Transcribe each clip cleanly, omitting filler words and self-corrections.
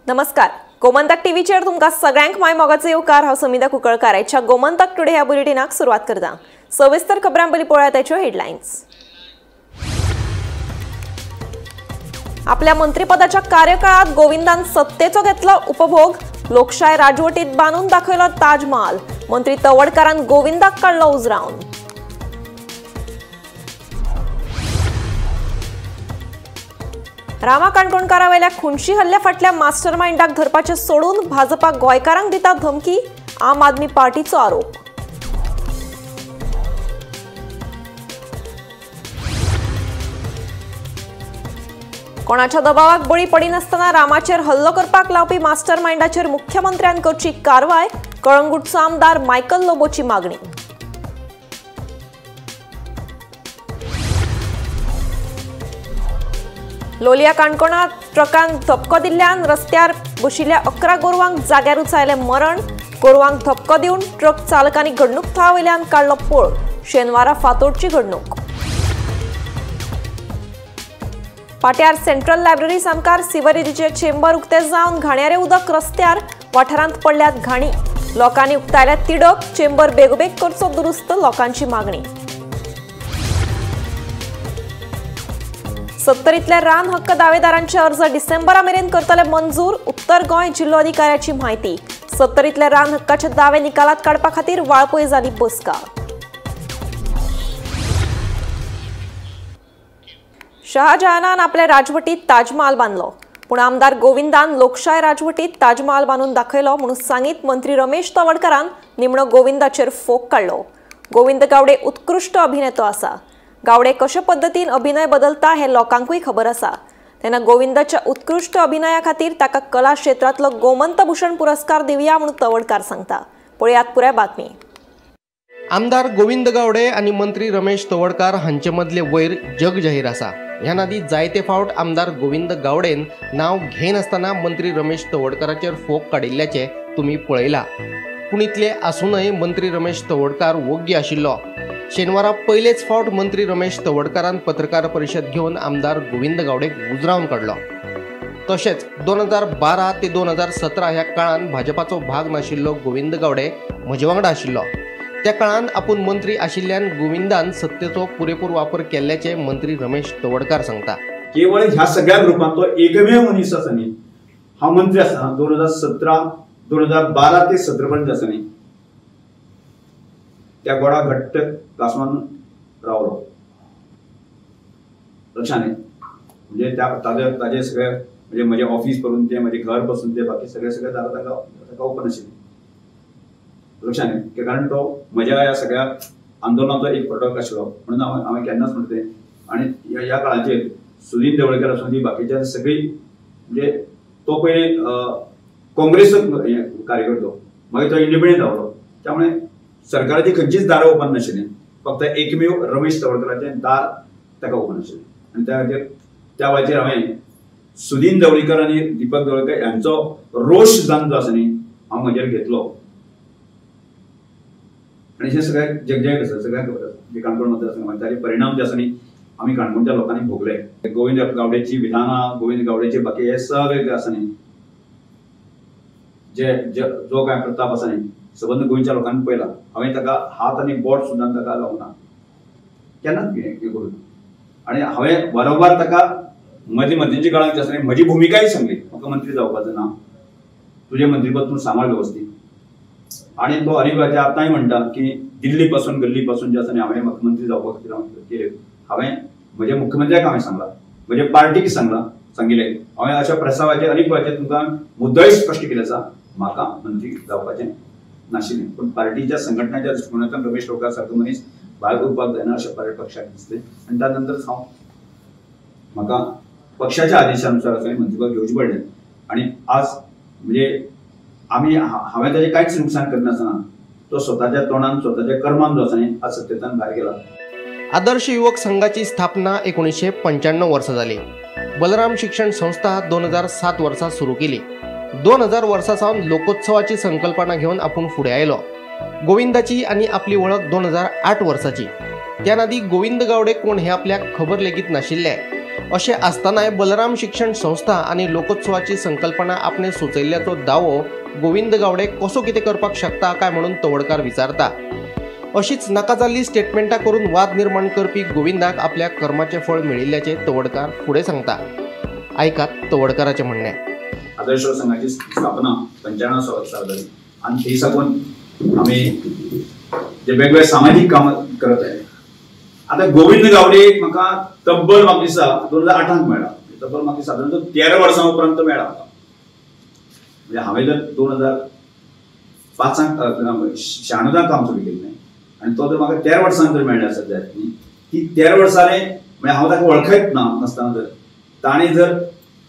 नमस्कार, गोमंतक टीव्हीचेर तुमकां सगळ्यांक my मोगाचो येवकार. हांव समिता कुंकळकार. आयच्या गोमंतक टुडे ह्या बुलेटिनाक सुरवात करता. सविस्तर खबरां पयलीं पळोवया ताच्यो हेडलायन्स. आपल्या मंत्रीपदाच्या कार्यकाळात गोविंदान सत्तेचो घेतलो उपभोग. लोकशाय राजवटीत बांदून दाखयलो ताजमहाल. मंत्री तवडकारान गोविंदाक काडलो उजरावन. रामा काणकोणकारावेल्या खुनशी हल्ल्या फाटल्या मास्टरमाइंडाक धरपाचें सोडून भाजपा गोंयकारांक दिता धमकी. आम आदमी पार्टीचो आरोप. कोणाच्या दबावाक बळी पडिनासतना रामाचेर हल्लो करपाक लावपी मास्टरमाइंडाचेर मुख्यमंत्र्यान करची कारवाय. कळंगूटचो आमदार मायकल लोबोची मागणी. लोलिया काणकोणात ट्रकान धपको दिल्ल्यान रस्त्यार बशिल्ल्या 11 गोरवांक जाग्यारूच आयलें मरण. गोरवांक धपको दिवन ट्रक चालकांनी घडणूक थळा वयल्यान काडलो पळ. शेनवारा फातोडची घडणूक. पाट्यार सेंट्रल लायब्ररी सामकार सिवरेजीचे चेंबर उक्ते जावन घाणयारे उदक रस्त्यार. वाठारांत पडल्यात घाणी. लोकांनी उक्तायल्या तिडक. चेंबर बेगोबेग करचो दुरुस्त लोकांची मागणी. सत्तरीतल्या रान हक्क दावेदारांचे अर्ज डिसेंबरा मेरेन करतले मंजूर. उत्तर गोंय जिल्लोधिकाऱ्याची म्हायती. सत्तरीतल्या रान हक्काचे दावे निकालात काडपा खातीर वाळपय जाली बसका. शहाजहानान आपल्या राजवटीत ताजमहाल बांदलो, पूण आमदार गोविंदान लोकशाय राजवटीत ताजमहाल बांदून दाखयलो म्हणून सांगीत मंत्री रमेश तवडकारान निमणो गोविंदाचेर फोग काडलो. गोविंद गावडे उत्कृश्ट अभिनेतो आसा. गावडे कशे पद्दतीन अभिनय बदलता हे लोकांकूय खबर आसा. तेन्ना गोविंदाच्या उत्कृश्ट अभिनया खातीर ताका कला क्षेत्रांतलो गोमंतभूषण पुरस्कार दिवया म्हणून तवडकार सांगता. पळयात पुराय बातमी. आमदार गोविंद गावडे आनी मंत्री रमेश तवडकार हांचे मदले वैर जग जाहीर आसा. ह्या नादी जायते फावट आमदार गोविंद गावडेन नांव घेनासतना मंत्री रमेश तवडकाराचेर फोग काडिल्ल्याचें तुमी पळयला. पूण इतले आसूनय मंत्री रमेश तवडकार वोग्गी आशिल्लो. शेनवारा पयलेच फावट मंत्री रमेश तवडकारान पत्रकार परिशद घेवन आमदार गोविंद गावडेक उजरावन काडलो. तशेंच 2012 ते 2017 ह्या काळान भाजपाचो भाग नाशिल्लो गोविंद गावडे म्हजे वांगडा आशिल्लो. त्या काळान आपूण मंत्री आशिल्ल्यान गोविंदान सत्तेचो पुरेपूर वापर केल्ल्याचें मंत्री रमेश तवडकार सांगता. केवळ ह्या सगळ्या ग्रुपांतलो एकमेव मनीस आसा न्ही, हांव मंत्री आसतना 2017 2012 ते 17 पर्यंत आसा न्ही, त्या गोडा घट्ट क्लासमान रावलो. लक्षात न्ही, म्हणजे त्या ताजे सगळे म्हणजे म्हजें ऑफिस पसून ते म्हजें घर पसून ते बाकी सगळे सगळे दारां ताका ओपन आशिल्ली. लक्षात न्ही, कारण तो म्हज्या ह्या सगळ्या आंदोलनाचो एक प्रोडक्ट आशिल्लो म्हणून हांवें केन्नाच म्हणटा तें. आनी ह्या काळाचेर सुदीन देवळकर आसूं ती बाकीच्या सगळी म्हणजे तो पयलीं काँग्रेस कार्यकर्तो, मागीर तो इंडिपेंडंट रावलो. त्यामुळे सरकाराची खंयचीच दारां ओपन नाशिल्ली, फक्त एकमेव रमेश तवडकराचें दार ताका ओपन आशिल्लें. आनी त्या खातीर त्या वेळाचेर हांवें सुदीन देवळीकर आनी दीपक देवळकर हांचो रोश जावन जो आसा न्ही हांव म्हजेर घेतलो. आनी हें सगळें जगजाहीर आसा, सगळ्यांक खबर आसा. जे काणकोण मतदारसंघात ताचे परिणाम जे आसा न्ही आमी काणकोणच्या लोकांनी भोगले. गोविंद गावडेची विधानां, गोविंद गावडेचे बाकी हे सगळे जे आसा न्ही, जे जो कांय प्रताप आसा न्ही सबंद गोंयच्या लोकांनी पळयला. हांवें ताका हात आनी बोट सुद्दां ताका लावना, केन्नाच हें करूं ना. आनी हांवें वारंवार ताका मदीं मदींच्या काळांत जे आसा न्ही म्हजी भुमिकाय सांगली, म्हाका मंत्री जावपाचें ना, तुजें मंत्रीपद तूं सांबाळ वेवस्थीत. आनी तो अनेक आतांय म्हणटा की दिल्ली पासून गल्ली पासून जे आसा न्ही हांवें म्हाका मंत्री जावपा खातीर हांवें केलें. हांवें म्हज्या मुख्यमंत्र्याक हांवें सांगलां, म्हज्या पार्टीक सांगिल्लें. हांवें अशा प्रस्तावाचेर अनेक वेळाचेर तुमकां मुद्दोय स्पश्ट केले आसा, म्हाका मंत्री जावपाचें नाशिल्लें. पूण पार्टीच्या संघटनाच्या दृश्टिकोनांतल्यान रमेश तवडकार सारको मनीस भायर उरपाक जायना अशें पक्षाक दिसलें. आनी त्या नंतर हांव म्हाका पक्षाच्या आदेशानुसार असं मंत्रीपद घेवचें पडलें. आनी आज म्हणजे आमी हांवें ताजें कांयच नुकसान करनासतना तो स्वताच्या तोंडान स्वताच्या कर्मान जो आसा न्ही आज सत्तेंतल्यान भायर गेला. आदर्श युवक संघाची स्थापना 1995 वर्सा जाली. बलराम शिक्षण संस्था 2007 वर्सा सुरू केली. 2000 वर्सा सावन लोकोत्सवाची संकल्पना घेवन आपूण फुडें आयलो. गोविंदाची आनी आपली वळख 2008 वर्साची. त्या नादी गोविंद गावडे कोण हे आपल्याक खबर लेगीत नाशिल्लें. अशें आसतनाय बलराम शिक्षण संस्था आनी लोकोत्सवाची संकल्पना आपणे सुचयल्ल्याचो दावो गोविंद गावडे कसो कितें करपाक शकता काय म्हणून तवडकार विचारता। अशीच नाका जाल्ली स्टेटमेंटां करून वाद निर्माण करपी गोविंदाक आपल्या कर्माचें फळ मेळिल्ल्याचें तवडकार फुडें सांगता। आयकात तवडकाराचें म्हणणें। आदर्श संघाची स्थापना 95 साल जाली आनी थंय साकून आमी जे वेगवेगळे सामाजीक काम करत आहे। आतां गोविंद गावडे म्हाका तब्बल म्हाका दिसता 2008 मेळ्ळा, तब्बल म्हाका सादारण 13 वर्सां उपरांत मेळ्ळा म्हाका। म्हणजे हांवें जर 2005 96 काम सुरू केल्लें आनी तो जर म्हाका 13 वर्सां जर मेळ्ळा आसत जायत न्ही, ती 13 वर्सांनी म्हणजे हांव ताका वळखत ना नासतना जर ताणें जर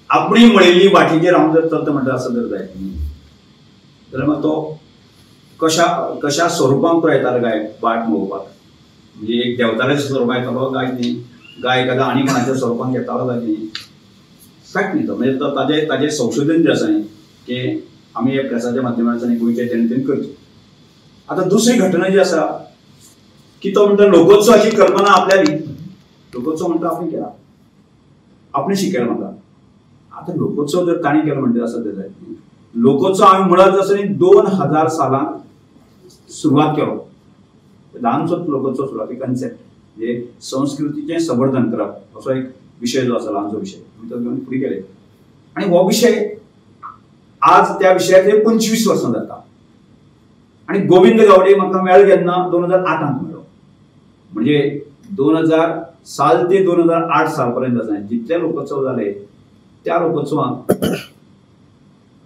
आपणी म्हणिल्ली वाटेचेर हांव जर चलता म्हणटा आसत जर जायत न्ही जाल्यार मागीर तो कशा कशा स्वरुपांत तो येतालो काय वाट पळोवपाक, म्हणजे एक देवताच्या स्वरुपांत येतालो काय न्ही, गाय एखादा आनी कोणाच्या स्वरुपांत येतालो काय न्ही, कांयच न्ही तो। म्हणजे तो ताजे ताजें संशोधन जें आसा न्ही की आमी हे प्रेसाच्या माध्यमांतल्यान गोंयच्या जनतेन करचें। आतां दुसरी घटना जी आसा की तो म्हणटा लोकोत्सवाची कल्पना आपल्याली, लोकोत्सव म्हणटा आपणे केला, आपणे शिकयला म्हाका। आतां लोकोत्सव जर तांणी केलो म्हणटा आसत जायत न्ही, लोकोत्सव हांवें मुळांत आसा न्ही 2000 सालांत सुरवात केलो, ल्हानसो लोकोत्सव सुरवात कन्सेप्ट म्हणजे संस्कृतीचें संवर्धन करप असो एक विशय जो आसा ल्हानसो विशय आमी तो घेवन फुडें गेले आनी हो विशय आज त्या विशयाचेर 25 वर्सां जाता। आनी गोविंद गावडे म्हाका मेळ्ळो केन्ना 2008 मेळ्ळो, म्हणजे 2000 साल ते 2008 साल पर्यंत आसा जितले लोकोत्सव जाले त्या लोकोत्सवांत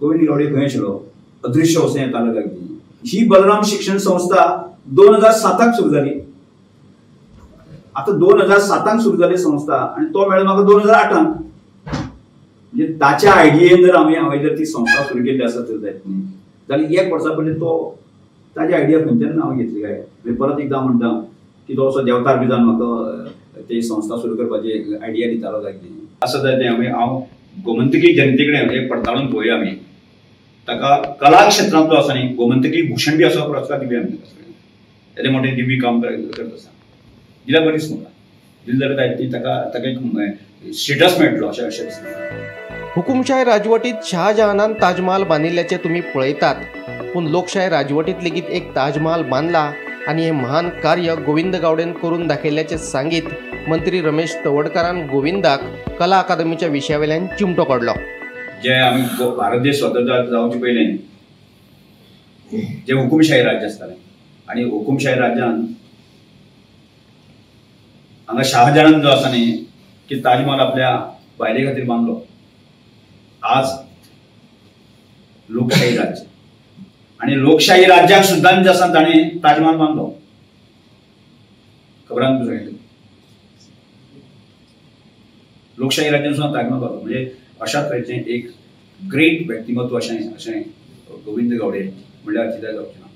गोविंद गावडे खंय आशिल्लो, अदृश्य वचून येतालो काय कितें। ही बलराम शिक्षण संस्था 2007 सुरू जाली, आतां 2007 सुरू जाली संस्था आनी तो मेळ्ळो म्हाका 2008, म्हणजे ताच्या आयडियेन जर आमी हांवें जर ती संस्था सुरू केल्ली आसत जर जायत न्ही जाल्यार एक वर्सा पयलीं तो ताजी आयडिया खंयच्यान हांवें घेतली काय। म्हणजे परत एकदां म्हणटा की तो असो देवतार बी जावन म्हाका ती संस्था सुरू करपाची आयडिया दितालो काय कितें आसत जायत तें। आमी हांव गोमंतकी जनते कडेन एक पडताळून पळोवया आमी ताका कला क्षेत्रांत जो आसा न्ही गोमंतकी भूषण बी असो पुरस्कार दिवया आमी ताका, येदें मोठें दिव्य काम करत आसा, दिल्यार बरी दिसता, दिलें जाल्यार काय ती ताका ताका एक स्टेटस मेळटलो अशें अशें दिसता। हुकुमशाय राजवटीत शाहजहानान ताजमहाल बांदिल्ल्याचें तुमी पळयतात, पूण लोकशाय राजवटीत लेगीत एक ताजमहाल बांदला आनी हें महान कार्य गोविंद गावडेन करून दाखयल्ल्याचें सांगीत मंत्री रमेश तवडकारान गोविंदाक कला अकादमीच्या विशयावेल्यान चिमटो काडलो। जे आमी भारत देश स्वतंत्र जावचे पयलें जे हुकुमशाही राज्य आसतालें आनी हुकुमशाही राज्यान हांगा शाहजहान जो आसा न्ही की ताजमहाल आपल्या बायले खातीर बांदलो, आज लोकशाही राज्य आनी लोकशाही राज्याक सुद्दां जे आसा ताणें ताजमहाल बांदलो, खबर आसा तुका? लोकशाही राज्यान सुद्दां ताजमहाल बांदलो, म्हणजे अशा तरेचें एक ग्रेट व्यक्तिमत्व अशें अशें गोविंद गावडे म्हणल्यार कित्याक जावचें ना।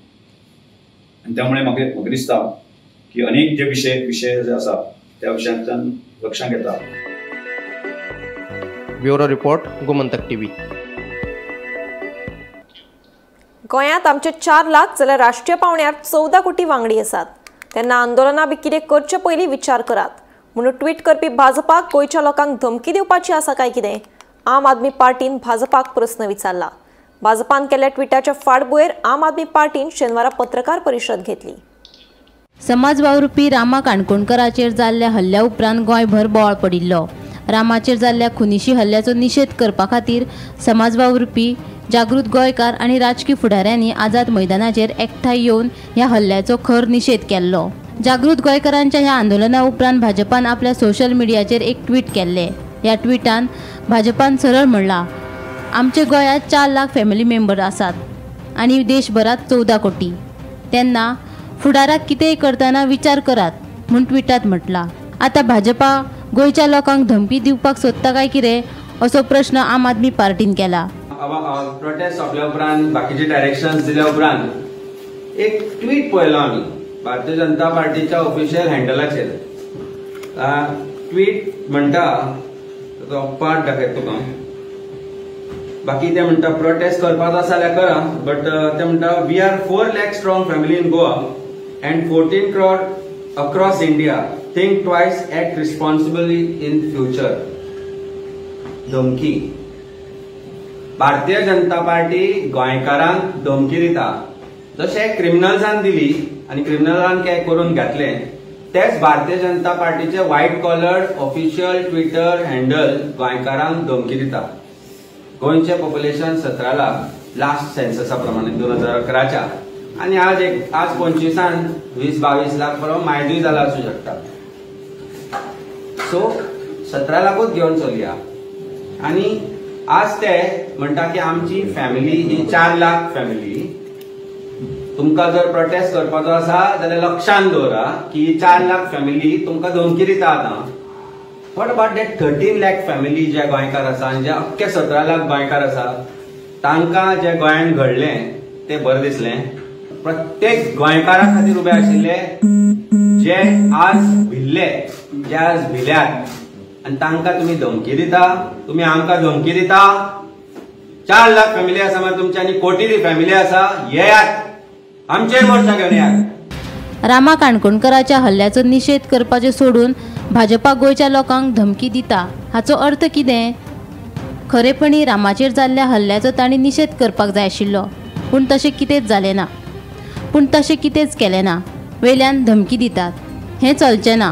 आनी त्यामुळे म्हाका म्हाका दिसता की अनेक जे विशय विशय जे आसा त्या विशयांतल्यान लक्षांत येता। Bureau report, Gomantak TV. गोंयांत आमचे 4 लाख जाल्यार राष्ट्रीय पावंड्यार 14 कोटी वांगडी आसात, तेन्ना आंदोलनां बी कितें करचे पयलीं विचार करात म्हणून ट्वीट करपी भाजपाक गोंयच्या लोकांक धमकी दिवपाची आसा काय कितें, आम आदमी पार्टीन भाजपाक प्रस्न विचारला। भाजपान केल्ल्या ट्विटाच्या फाटभुंयेर आम आदमी पार्टीन शेनवारा पत्रकार परिशद घेतली। समाज वावुरपी रामा काणकोणकराचेर जाल्ल्या हल्ल्या उपरांत गोंयभर बोवाळ पडिल्लो। रामाचेर जाल्ल्या खुनिशी हल्ल्याचो निशेध करपा खातीर समाज वावुरपी जागृत गोंयकार आनी राजकी फुडाऱ्यांनी आझाद मैदानाचेर एकठांय येवन ह्या हल्ल्याचो खर निशेध केल्लो। जागृत गोंयकारांच्या ह्या आंदोलना उपरांत भाजपान आपल्या सोशल मिडियाचेर एक ट्वीट केल्लें। ह्या ट्विटान भाजपान सरळ म्हणलां, आमचे गोंयांत 4 लाख फॅमिली मेंबर आसात आनी देशभरात 14 कोटी, तेन्ना फुडाराक कितेंय करतना विचार करात म्हूण ट्विटांत म्हटलां। आतां भाजपा गोंयच्या लोकांक धमकी दिवपाक सोदता काय कितें असो प्रश्न आम आदमी पार्टीन केला। प्रोटेस्ट सोंपल्या उपरांत बाकीचे डायरेक्शन्स दिल्या उपरांत एक ट्वीट पळयलो आमी भारतीय जनता पार्टीच्या ऑफिशियल हँडलाचेर। ट्वीट म्हणटा, तो पार्ट दाखयता तुका, बाकी ते म्हणटा प्रोटेस्ट करपाचो आसा जाल्यार करा, बट ते म्हणटा we are 4 lakh strong family in Goa and 14 crore across India, think twice, act responsibly in future. धमकी. भारतीय जनता पार्टी गोंयकारांक धमकी दिता. जशें क्रिमिनल्सान दिली आनी क्रिमिनलान काय करून घातलें, तेच भारतीय जनता पार्टीचे white collar official Twitter handle गोंयकारांक धमकी दिता. गोंयचें पॉप्युलेशन 17 लाख लास्ट सेन्ससा प्रमाणे 2011च्या, आनी आज आज 25 20-22 लाख बरोबर मायजूय जाला आसूं शकता. सो 17 लाखूच घेवन चलया. आनी आज ते म्हणटा की आमची फॅमिली ही 4 लाख फॅमिली. तुमकां जर प्रोटेस्ट करपाचो आसा जाल्यार लक्षान दवरा की 4 लाख फॅमिली तुमकां धमकी दिता. आतां what about that 13 lakh family जे गोंयकार आसा आनी जे अख्खे 17 लाख गोंयकार आसा, तांकां जे गोंयांत घडलें तें बरें दिसलें? प्रत्येक गोंयकारा खातीर उबे आशिल्ले जे आज भिल्ले, जे आज भिल्यात, आनी तांकां तुमी धमकी दिता. तुमी आमकां धमकी दिता. 4 लाख फॅमिली आसा मागीर तुमची आनी कोटी फॅमिली आसा, येयात आमचेर मोर्चा घेवन येयात. रामा काणकोणकराच्या हल्ल्याचो निशेध करपाचें सोडून भाजपा गोंयच्या लोकांक धमकी दिता हाचो अर्थ कितें? खरेपणी रामाचेर जाल्ल्या हल्ल्याचो तांणी निशेध करपाक जाय आशिल्लो, पूण तशें कितेंच जालें ना. पूण तशें कितेंच केलें ना. वेल्यान धमकी दितात, हें चलचें ना.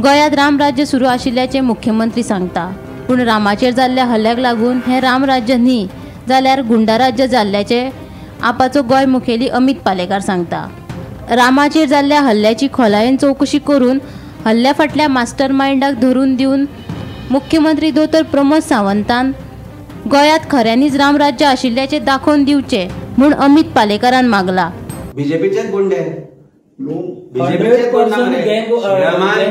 गोंयांत रामराज्य सुरू आशिल्ल्याचें मुख्यमंत्री सांगता, पूण रामाचेर जाल्ल्या हल्ल्याक लागून हें रामराज्य न्ही जाल्यार गुंडाराज्य जाल्ल्याचें आपाचो गोंय मुखेली अमित पालेकार सांगता. रामाचेर जाल्ल्या हल्ल्याची खोलायेन चवकशी करून हल्ल्या फाटल्या मास्टर मायंडाक धरून दिवन मुख्यमंत्री दोतोर प्रमोद सावंतान गोंयांत खऱ्यांनीच रामराज्य आशिल्ल्याचें दाखोवन दिवचें म्हूण अमित पालेकारान मागला. बीजेपीचेच गुंडे, बीजेपीचे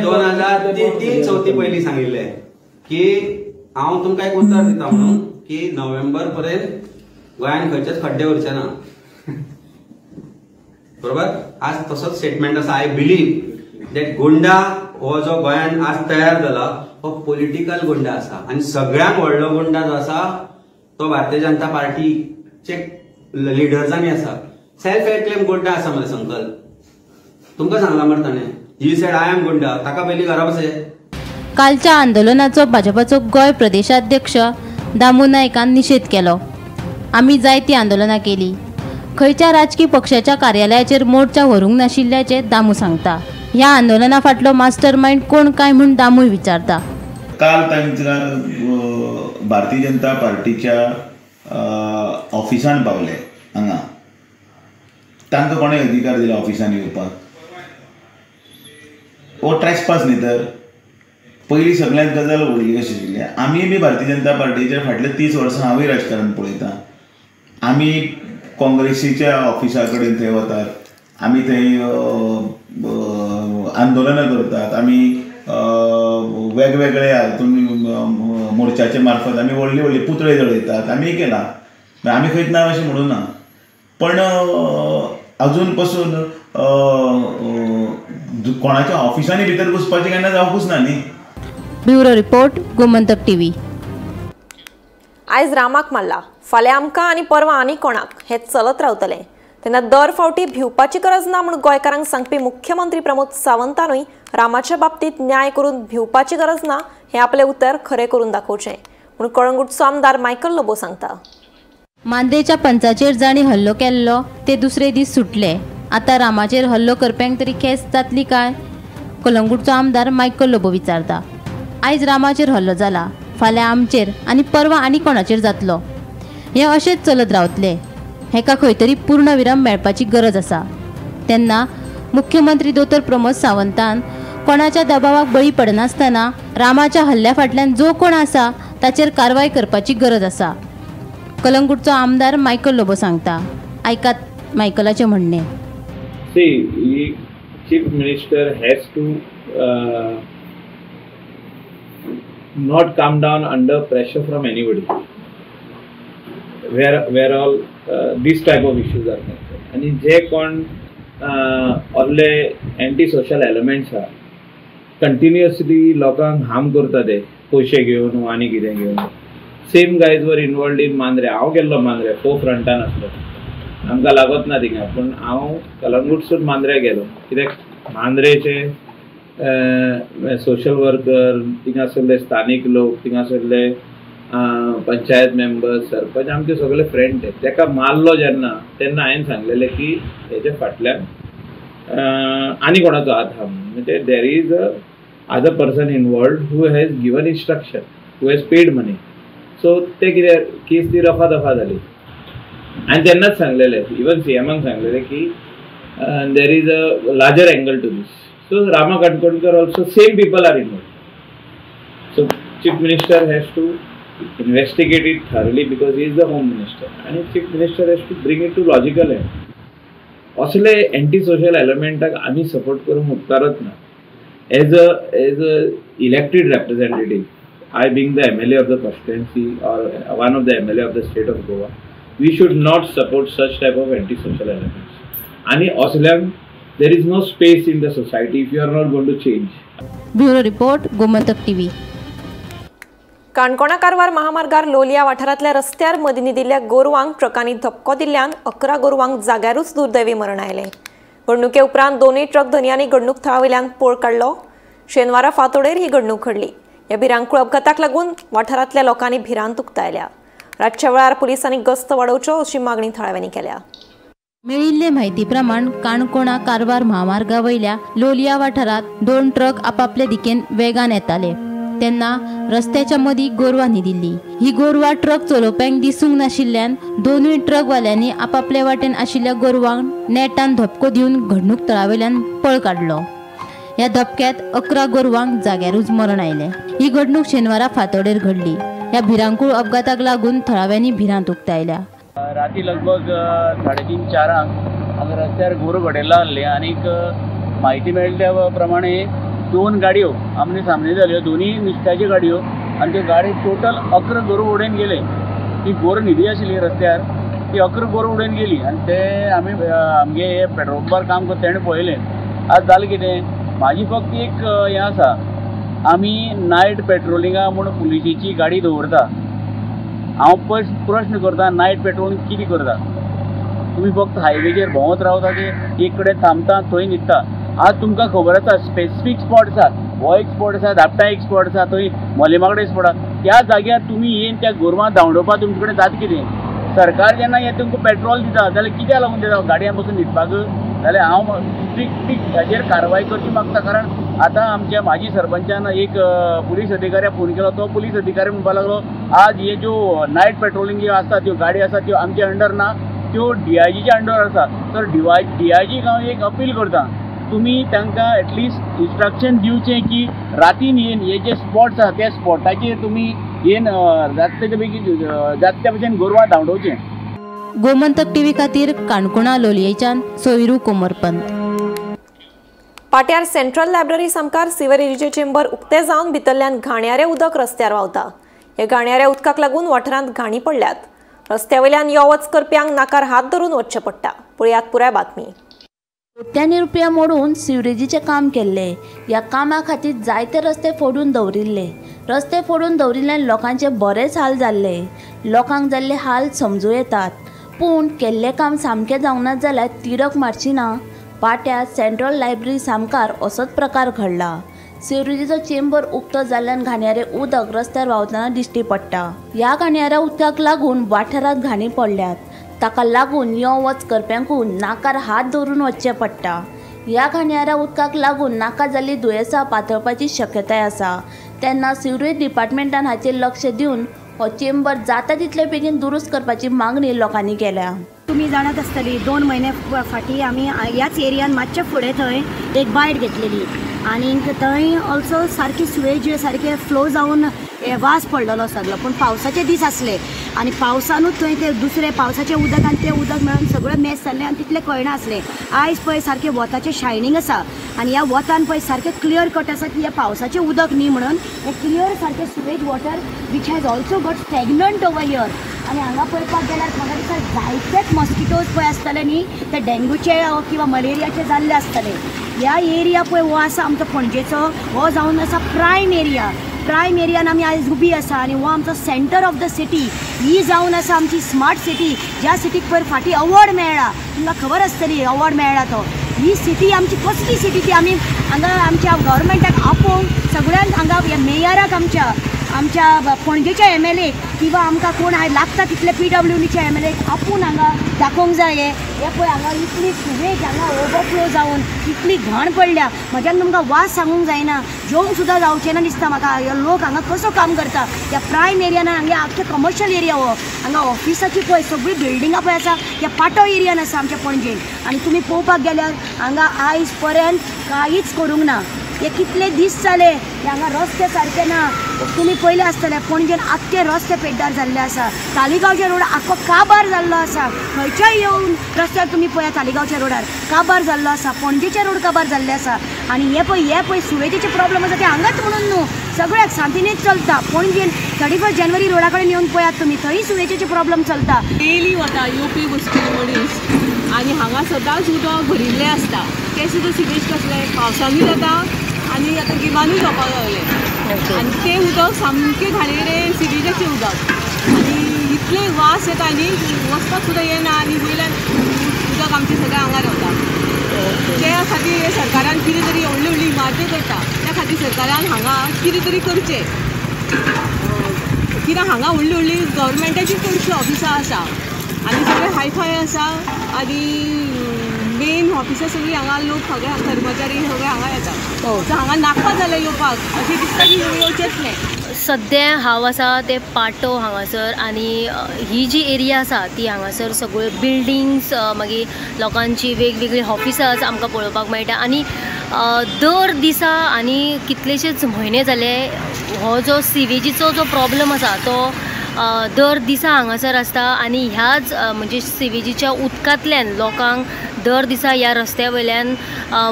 2003 चवथी पयलीं सांगिल्लें की हांव तुमकां एक उतर दिता म्हणून की नोव्हेंबर पर्यंत गोंयांत खंयचेच खड्डे उरचे ना. बरोबर? आज तसोच स्टेटमेंट आसा. I believe that गुंडा हो जो गोंयांत आज तयार जाला हो पॉलिटिकल गुंडा आसा, आनी सगळ्यांत व्हडलो गुंडा जो आसा तो भारतीय जनता पार्टीचे लिडर्सांनी आसा. सेल्फ एक्लेम गुंडा आसा मरे संकल्प, तुमकां सांगला मरे ताणें, he said I am गुंडा, ताका पयलीं घरा बसय. कालच्या आंदोलनाचो भाजपाचो गोंय प्रदेशाध्यक्ष दामू नायकान निशेध केलो. आमी जायतीं आंदोलनां केली, खंयच्या राजकी पक्षाच्या कार्यालयाचेर मोर्चा व्हरूंक नाशिल्ल्याचें दामू सांगता. ह्या आंदोलना फाटलो मास्टर मायंड कोण काय म्हूण दामूय विचारता. काल तांकां भारतीय जनता पार्टीच्या ऑफिसान पावले हांगा, तांकां कोणें अधिकार दिला ऑफिसान येवपाक? हो ट्रेसपास न्ही तर. पयलीं सगळ्यांत गजाल व्हडली कशी आशिल्ली, आमी बी भारतीय जनता पार्टीच्या फाटले 30 वर्सां हांवूय राजकारण पळयतां. आमी काँग्रेसीच्या ऑफिसा कडेन थंय वतात, आमी थंय आंदोलनां करतात, आमी वेगवेगळे हातून मोर्चाचे मार्फत आमी व्हडली व्हडली पुतळे जळयतात, आमी केलां. आमी खंयच ना अशें म्हणूं ना, पण अजून पसून कोणाच्या ऑफिसांनी भितर घुसपाचें केन्ना जावंकूच ना न्ही. Bureau report, Gomantak TV. आयज रामाक मारला, फाल्यां आमकां आनी परवां आनी कोणाक, हें चलत रावतलें. तेन्ना दर फावटी भिवपाची गरज ना म्हूण गोंयकारांक सांगपी मुख्यमंत्री प्रमोद सावंतानूय रामाच्या बाबतींत न्याय करून भिवपाची गरज ना हें आपलें उतर खरें करून दाखोवचें म्हूण कळंगूटचो आमदार मायकल लोबो सांगता. मांद्रेच्या पंचाचेर जांणी हल्लो केल्लो ते दुसरे दीस सुटले. आतां रामाचेर हल्लो करप्यांक तरी खेस जातली काय? कलंगूटचो आमदार मायकल लोबो विचारता. आयज रामाचेर हल्लो जाला, फाल्यां आमचेर आनी परवां आनी कोणाचेर जातलो. हें अशेंच चलत रावतलें. हेका खंय तरी पूर्णविराम मेळपाची गरज आसा. तेन्ना मुख्यमंत्री दोतोर प्रमोद सावंतान कोणाच्या दबावाक बळी पडनासतना रामाच्या हल्ल्या फाटल्यान जो कोण आसा ताचेर कारवाय करपाची गरज आसा, कलंगूटचो आमदार मायकल लोबो सांगता. आयकात मायकलाचें म्हणणें. See, chief minister has to not come down under pressure from anybody. Where all these type of issues are concerned. आणि जे कोण ऑल्ले एंटी सोशल एलिमेंट्स आहा कंटिन्युअसली लोकांक हार्म करता ते पयशे घेवन आनी कितें घेवन. Same guys were involved in Mandrem. हांव गेल्लो मांद्रे, फो फ्रंटान आसलो, आमकां लागत ना थिंगा, पूण हांव कलंगूटसून मांद्रे गेलो कित्याक मांद्रेचे सोशल वर्कर, थिंगासरले स्थानीक लोक, थिंगासरले पंचायत मेंबर्स, सरपंच, आमचे सगळे फ्रेंड ते. तेका मारलो जेन्ना तेन्ना हांवें सांगलेलें की हेच्या फाटल्यान आनी कोणाचो हात आहा म्हणून. म्हणजे there is a other person involved who has given instruction, who has paid money. So ते कितें केस ती रफा दफा जाली. आनी तेन्नाच सांगलेलें, इवन सीएमाक सांगलेलें की there is a larger angle to this. So Rama Kankonkar also same people are involved. So chief minister has to investigate it thoroughly because he is the home minister, and chief minister has to bring it to logical end. असले anti social एलिमेंटाक आमी support करूंक उपकारत ना. As a elected representative, I being the MLA of the constituency or one of the MLA of the state of Goa, we should not support such type of anti social elements. आनी असल्यांक there is no space in the society if you are not going to change. Bureau report, Gomantak TV. Canacona Karwar महामार्गार लोलिया वाठारांतल्या रस्त्यार मदीं न्हिदिल्ल्या गोरवांक ट्रकांनी धपको दिल्ल्यान 11 गोरवांक जाग्यारूच दुर्दैवी मरण आयलें. घडणुके उपरांत दोनूय ट्रक धनयांनी घडणूक थळावयल्यान पळ काडलो. शेनवारा फांतोडेर ही घडणूक घडली. ह्या भिरांकूळ अपघाताक लागून वाठारांतल्या लोकांनी भिरांत उक्तायल्या. रातच्या वेळार पुलिसांनी गस्त वाडोवच्यो अशी मागणी थळाव्यांनी केल्या. मेळिल्ले म्हायती प्रमाण काणकोणा कारवार महामार्गा वयल्या लोलिया वाठारांत 2 ट्रक आपापले दिकेन वेगान येताले तेन्ना रस्त्याच्या मदीं गोरवां न्हिदिल्ली. ही गोरवां ट्रक चलोवप्यांक दिसूंक नाशिल्ल्यान दोनूय ट्रकवाल्यांनी आपापले वाटेन आशिल्ल्या गोरवांक नेटान धपको दिवन घडणूक थळावेल्यान पळ काडलो. ह्या धपक्यांत 11 गोरवांक जाग्यारूच मरण आयलें. ही घडणूक शेनवारा फांतोडेर घडली. ह्या भिरांकूळ अपघाताक लागून थळाव्यांनी भिरांत उक्तायल्या. राती लगभग 3:30-4 हांगा रस्त्यार गोरवां घडयला आहले आनीक म्हायती मेळ्ळी त्या प्रमाणे 2 गाडयो आमने सामने जाल्यो, दोनूय नुस्त्याच्यो गाडयो आनी त्यो गाडी टोटल 11 गोरवां उडोवन गेले. ती गोरवां न्हिदी आशिल्ली रस्त्यार, ती 11 गोरवां उडोवन गेली आनी ते आमी आमगे पेट्रोल पंपार काम करता तेणें पळयलें. आज जालें कितें, म्हाजी फक्त एक हें आसा, आमी नायट पेट्रोलिंगा म्हूण पुलिशेची गाडी दवरता. हांव प्रश्न करता, नायट पेट्रोलिंग कितें करता तुमी? फक्त हायवेचेर भोंवत रावता ते एक कडेन थांबता थंय न्हिदता. आज तुमकां खबर आसा स्पेसिफीक स्पॉट आसा, हो एक स्पॉट आसा, धापटा एक स्पॉट आसा, थंय मोलेमाकडे स्पॉट आसा. त्या जाग्यार तुमी येवन त्या गोरवां धांवडोवपाक तुमचे कडेन जाता कितें? सरकार जेन्ना हें तुमकां पेट्रोल दिता जाल्यार कित्याक लागून दिता? गाडयां बसून न्हिदपाक? जाल्यार हांव स्ट्रिक्ट हाजेर कारवाय करची मागता. कारण आतां आमच्या माजी सरपंचान एक पुलीस अधिकाऱ्याक फोन केलो, तो पुलीस अधिकारी म्हणपाक लागलो आज हे ज्यो नायट पेट्रोलिंग ज्यो आसा त्यो गाडी आसा त्यो आमच्या अंडर ना, त्यो डीआयजीच्या अंडर आसा. तर डीआयजीक हांव एक अपील करता, तुमी तांकां एटलिस्ट इन्स्ट्रक्शन दिवचें की रातीन येवन हे जे स्पॉट्स आसा त्या स्पॉटाचेर तुमी येवन जाता बेगीन जाता त्या भशेन गोरवां धांवडोवचें. गोमंतक टीव्ही खातीर काणकोणा लोलयेच्यान सोयरू कोमरपंत. पाट्यार सेंट्रल लायब्ररी सामकार सिवरेजीचे चेंबर उक्ते जावन भितरल्यान घाणयारें उदक रस्त्यार व्हांवता. ह्या घाणयाऱ्या उदकाक लागून वाठारांत घाणी पडल्यात. रस्त्या वयल्यान यो वच करप्यांक नाकार हात धरून वचचें पडटा. पळयात पुराय बातमी. कोट्यांनी रुपया मोडून सिवरेजीचें काम केल्लें. ह्या कामा खातीर जायते रस्ते फोडून दवरिल्ले. रस्ते फोडून दवरिल्ल्यान लोकांचे बरेच हाल जाल्ले. लोकांक जाल्ले हाल समजूं येतात, पूण केल्लें काम सामकें जावंक ना जाल्यार तिडक मारची ना. पाट्यार सेंट्रल लायब्ररी सामकार असोच प्रकार घडला. सिवरेजीचो चेंबर उक्तो जाल्ल्यान घाणयारें उदक रस्त्यार व्हांवतना दिश्टी पडटा. ह्या घाणयाऱ्या उदकाक लागून वाठारांत घाणी पडल्यात. ताका लागून यो वच करप्यांकून नाकार हात धरून वचचें पडटा. ह्या घाणयाऱ्या उदकाक लागून नाका जाल्ली दुयेंसां पातळपाची शक्यताय आसा. तेन्ना सिवरेज डिपार्टमेंटान हाचेर लक्ष दिवन हो चेंबर जाता तितले बेगीन दुरुस्त करपाची मागणी लोकांनी केल्या. तुमी जाणात आसतली 2 म्हयने फाटीं आमी ह्याच एरियान मातशें फुडें थंय एक बायट घेतलेली आनी थंय ऑल्सो सारकी सुवेज सारके फ्लो जावन वास पडलेलो सगळो. पूण पावसाचे दीस आसले आनी पावसानूच थंय ते दुसरे पावसाचें उदक आनी तें उदक मेळून सगळें मेस जाल्लें आनी तितलें कळना आसलें. आयज पळय सारकें वताचें शायनींग आसा आनी ह्या वतान पळय सारकें क्लियर कट आसा की ह्या पावसाचें उदक न्ही म्हणून हें क्लियर सारकें sewage water which has also got stagnant over here. आनी हांगा पळोवपाक गेल्यार म्हाका दिसता जायतेच मॉस्किटोज पळय आसतले न्ही, ते डेंगूचे किंवा मलेरियाचे जाल्ले आसतले. ह्या एरिया पळय हो आसा आमचो पणजेचो, हो जावन आसा प्रायम एरिया. प्रायम एरियान आमी आयज उबी आसा आनी हो आमचो सेंटर ऑफ the city ही जावन आसा आमची स्मार्ट सिटी, ज्या सिटीक पयर फाटीं अवॉर्ड मेळ्ळा, तुमकां खबर आसतली अवॉर्ड मेळ्ळा तो. ही सिटी आमची कसली सिटी ती आमी हांगा आमच्या गव्हर्मेंटाक आपोवन सगळ्यांक हांगा मेयराक आमच्या आमच्या पणजेच्या MLA किंवा आमकां कोण लागता तितले PWDच्या MLA आपूण हांगा दाखोवंक जाय. हे पळय हांगा इतली सुवेज हांगा ओवरफ्लो जावन इतली घाण पडल्या, म्हज्यान तुमकां वास सांगूंक जायना, जेवंक सुद्दां जावचें ना दिसता म्हाका. लोक हांगा कसो काम करता ह्या प्रायम एरियान, हांगे आख्खे कमर्शियल एरिया हो, हांगा ऑफिसाची पळय सगळी बिल्डिंगां पळय आसा, ह्या पाटो एरियान आसा आमच्या पणजेन. आनी तुमी पळोवपाक गेल्यार हांगा आयज पर्यंत कांयच करूंक ना. हे कितले दीस जाले हांगा रस्ते सारके ना, तुमी पयले आसतले पणजेन आख्खे रस्ते पेड्ड्यार जाल्ले आसा. तालिगांवचे रोड आख्खो काबार जाल्लो आसा, खंयच्याय येवन रस्त्यार तुमी पळया तालिगांवच्या रोडार काबार जाल्लो आसा, पणजेचे रोड काबार जाल्ले आसा. आनी हे पळय सुवेजेचे प्रॉब्लम आसा ते हांगाच म्हणून न्हू, सगळ्याक सांतिनेज चलता. पणजेन 31 जानेवारी रोडा कडेन येवन पळयात तुमी, थंय सुवेजेचे प्रॉब्लम चलता. डेली वता येवपी वचपी मनीस आनी हांगा सदांच उदक भरिल्लें आसता, तें सुद्दां सिवेज कसलें पावसानूय जाता आनी आतां गिमानूय जावपाक लागलें. आनी तें उदक सामकें घाणेरडें सिवेजाचें उदक आनी इतलें वास येता आनी वचपाक सुद्दां येना आनी वयल्यान उदक आमचें सगळें आंगार वता. त्या खातीर सरकारान कितें तरी व्हडली व्हडली इमारती करता, त्या खातीर सरकारान हांगा कितें तरी करचें. कित्याक हांगा व्हडली व्हडली गव्हर्मेंटाची चडशीं ऑफिसां आसा आनी सगळें हायफाय आसा आनी मेन ऑफिसां सगळीं हांगा लोक सगळे कर्मचारी सगळे हांगा येतात. सो हांगा नाका जालें येवपाक, अशें दिसता की येवचेंच न्हय. सद्या हांव आसा ते पाटो हांगासर आनी ही जी एरिया आसा ती हांगासर सगळ्यो बिल्डिंग्स, मागीर लोकांची वेगवेगळी ऑफिसां आमकां पळोवपाक मेळटा. आनी दर दिसा आनी कितलेशेच म्हयने जाले हो जो सिवेजीचो जो प्रॉब्लम आसा तो दर दिसा हांगासर आसता. आनी ह्याच म्हणजे सिवेजीच्या उदकांतल्यान लोकांक दर दिसा ह्या रस्त्या वयल्यान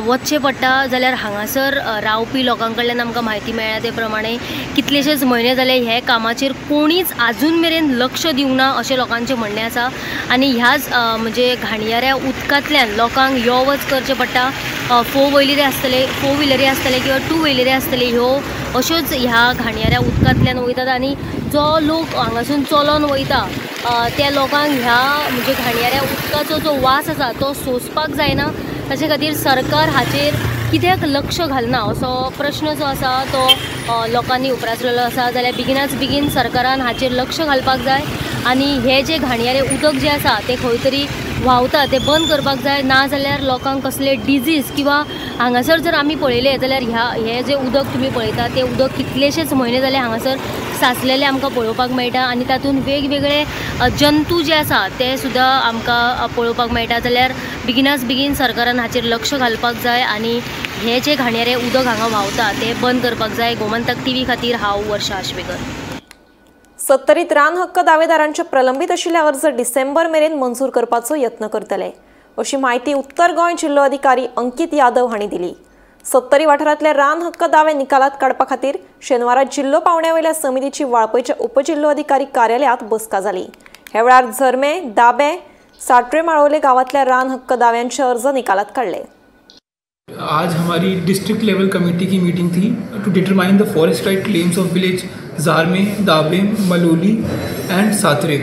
वचचें पडटा. जाल्यार हांगासर रावपी लोकां कडल्यान आमकां म्हायती मेळ्ळ्या ते प्रमाणे कितलेशेच म्हयने जाले हे कामाचेर कोणीच आजून मेरेन लक्ष दिवंक ना अशें लोकांचें म्हणणें आसा. आनी ह्याच म्हणजे घाणयाऱ्या उदकांतल्यान लोकांक यो वच करचें पडटा. फोर व्हिलरी आसतले किंवा टू व्हिलरी आसतले, ह्यो अश्योच ह्या घाणयाऱ्या उदकांतल्यान वयतात. आनी जो लोक हांगासून चलोन वयता त्या लोकांक ह्या म्हणजे घाणयाऱ्या उदकाचो जो वास आसा तो सोंसपाक जायना. ताचे खातीर सरकार हाचेर कित्याक लक्ष घालना असो प्रश्न जो आसा तो लोकांनी उप्रासलेलो आसा. जाल्यार बेगिनाच बेगीन सरकारान हाचेर लक्ष घालपाक जाय आनी हे जे घाणयारे उदक जें आसा तें खंय तरी व्हांवता तें बंद करपाक जाय. ना जाल्यार लोकांक कसले डिजीज किंवा हांगासर जर आमी पळयलें जाल्यार हे जें उदक तुमी पळयता तें उदक कितलेशेच म्हयने जाले हांगासर साचलेलें आमकां पळोवपाक मेळटा आनी तातूंत वेगवेगळे जंतू जे आसा ते सुद्दां आमकां पळोवपाक मेळटा. जाल्यार बेगिनाच बेगीन सरकारान हाचेर लक्ष घालपाक जाय आनी हे जे घाणयारे उदक हांगा व्हांवता तें बंद करपाक जाय. गोमंतक टीव्ही खातीर हांव वर्षा आश्वेकर. सत्तरीत रान हक्क दावेदारांचे प्रलंबित आशिल्ले अर्ज डिसेंबर मेरेन मंजूर करपाचो यत्न करतले अशी माहिती उत्तर गोंय जिल्लो अधिकारी अंकित यादव हांणी दिली. सत्तरी वाठारांतले रान हक्क दावे निकालात काडपा खातीर शेनवारा जिल्लो पावंड्या वयल्या समितीची वाळपयच्या उपजिल्लोधिकारी कार्यालयांत बसका जाली. ह्या वेळार झरमे, दाबे, साट्रे माळोले गांवांतल्या रान हक्क दाव्यांचे अर्ज निकालात काडले. आज हमारी डिस्ट्रिक्ट लेवल कमेटी की मीटिंग थी to determine the forest right claims of village Zarme, Dabe, Maloli and Satre.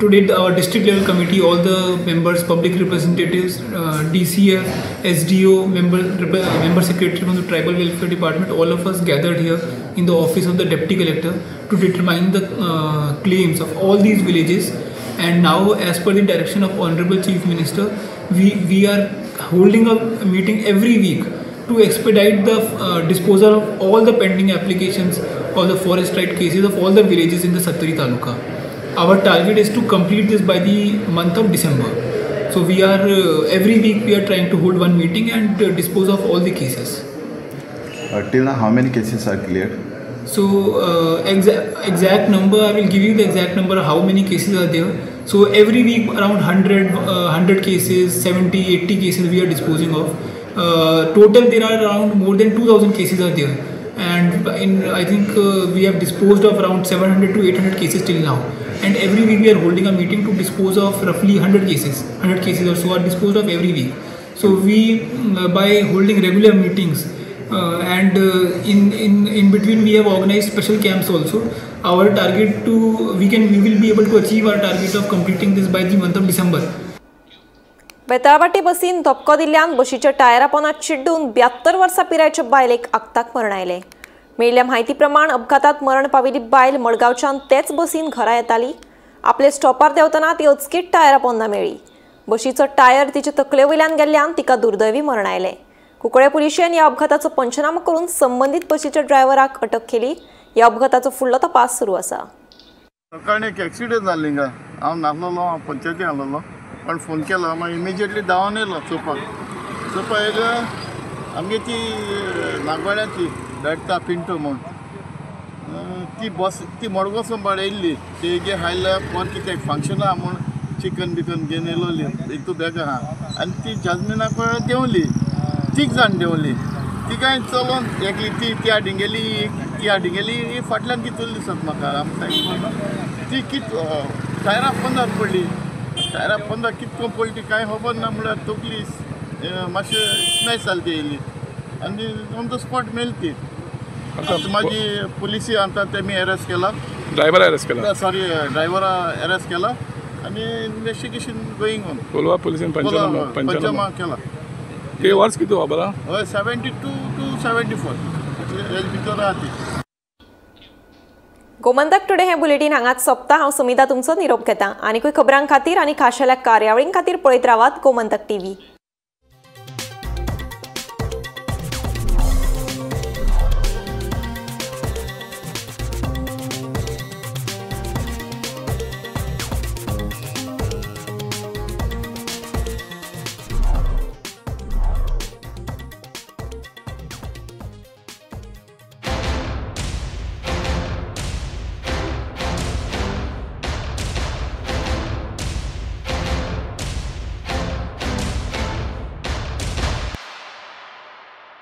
Today our district level committee, all the members, public representatives, DCF, SDO, member secretary from the tribal welfare department, all of us gathered here in the office of the deputy collector to determine the claims of all these villages. And now, as per the direction of Honorable Chief Minister, we are holding a meeting every week to expedite the disposal of all the pending applications of the forest right cases of all the villages in the Sattari Taluka. Our target is to complete this by the month of December. So we are every week we are trying to hold one meeting and dispose of all the cases. Till now, how many cases are cleared? So exact number, I will give you the exact number of how many cases are there. So every week around 100 cases, 70, 80 cases we are disposing of. Total there are around more than 2000 cases are there, and in I think we have disposed of around 700 to 800 cases till now. And every week we are holding a meeting to dispose of roughly 100 cases. 100 cases or so are disposed of every week. So we by holding regular meetings and in between we have organized special camps also. Our target to we will be able to achieve our target of completing this by the month of December. Betalbatim बसीन धपको दिल्ल्यान बशीच्या टायरा पोंदा चिड्डून 72 वर्सां पिरायेच्या बायलेक आक्ताक मरण आयलें. मेळिल्ल्या म्हायती प्रमाण अपघातात मरण पाविल्ली बायल मडगांवच्यान तेच बसीन घरा येताली. आपले स्टॉपार देंवतना ती अचकीत टायरा पोंदा मेळ्ळी. बशीचो टायर तिचे तकले वयल्यान गेल्ल्यान तिका दुर्दैवी मरण आयलें. कुंकळे पुलिशेन ह्या अपघाताचो पंचनामो करून संबंदीत बशीच्या ड्रायव्हराक अटक केली. ह्या अपघाताचो फुडलो तपास सुरू आसा. सकाळी एक एक्सिडंट जाल्ली हिंगा. हांव नासलेलो, हांव पंचायती आसलेलो, पण फोन केलो मागीर इमिजिएटली धांवन येयलो चोवपाक. चोवपाक येयलो आमगे ती नागवाड्याची बेडटा पिंटो म्हूण ती बस ती मडगांव संबाळ येयल्ली. तेगे हायल्या कोण कितें फंक्शन आहा म्हूण चिकन बिकन घेवन येयलोली एक तूं बॅग आहा आनी ती जाजमिनाक देंवली. तीग जाण देंवली. तिगांय चलोन एकली ती ती हाडिंगेली ती हाडिंगेली फाटल्यान कितून दिसत म्हाका आमकां ती कित टायरा पोंदार पडली. टायरा पोंदार कितको पडली कांय खबर ना, म्हळ्यार तकली मातशें स्मॅश जाली ती येयली आनी ऑन the spot मेली ती. आतां मागीर पुलिसी आतां तेमी अरेस्ट केला, ड्रायव्हर अरेस्ट केला, सॉरी ड्रायव्हरा अरेस्ट केला आनी इन्वेस्टिगेशन गोईंग ऑन. कोलवा पुलिसेन पंचनामा केला. ते वर्स कितें खबर आहा? हय, 72 to 74 हेज भितर आहा ती. गोमंतक टुडे हे बुलेटीन हांगाच सोंपता. हांव सुमिता तुमचो निरोप घेता. आनीकूय खबरां खातीर आनी खाशेल्या कार्यावळीं खातीर पळयत रावात गोमंतक टीव्ही.